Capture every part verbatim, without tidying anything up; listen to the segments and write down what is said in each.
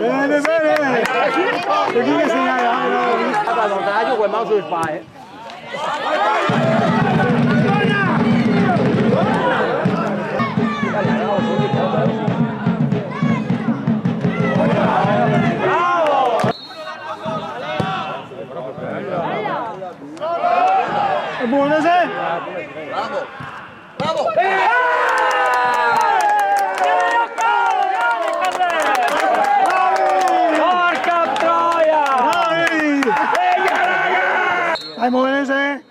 Bene, bene. E chi che segnala? Guarda, non te la gioco, ma sul fare. Bravo! È buono, sì? Bravo! Bravo! Porca troia! Bravi! Dai, Modenese!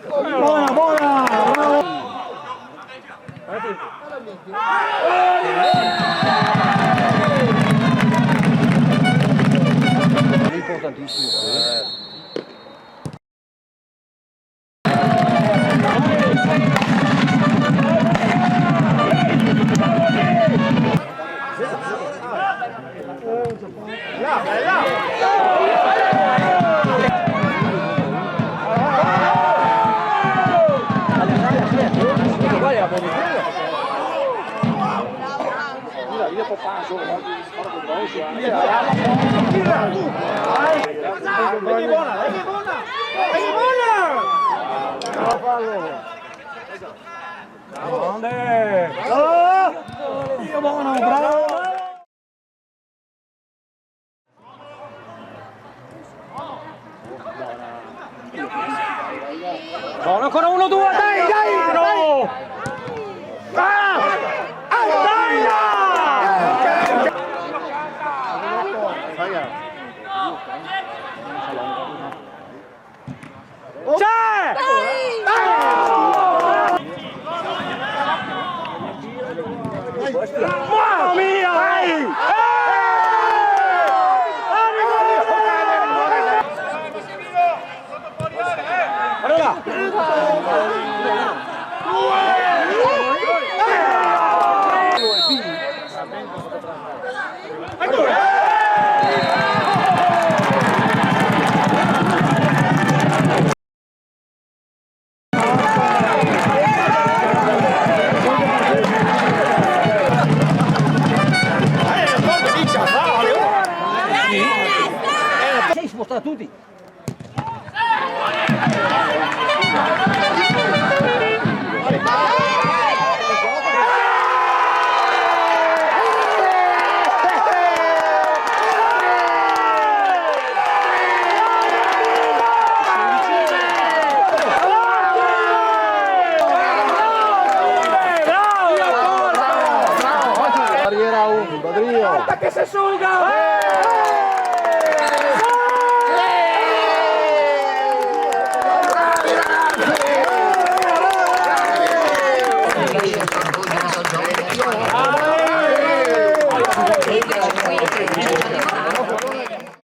Bona, bona, bravo! Importantissimo. Grande! Dio buono, bravo! Buono, ancora uno, due, dai, dai, dai! Ah! Ah, dai, dai! C'è! Mamma mia! Dai! Allora! Sì, spostati tuti. Barriera uno, Badrio. Che se suga!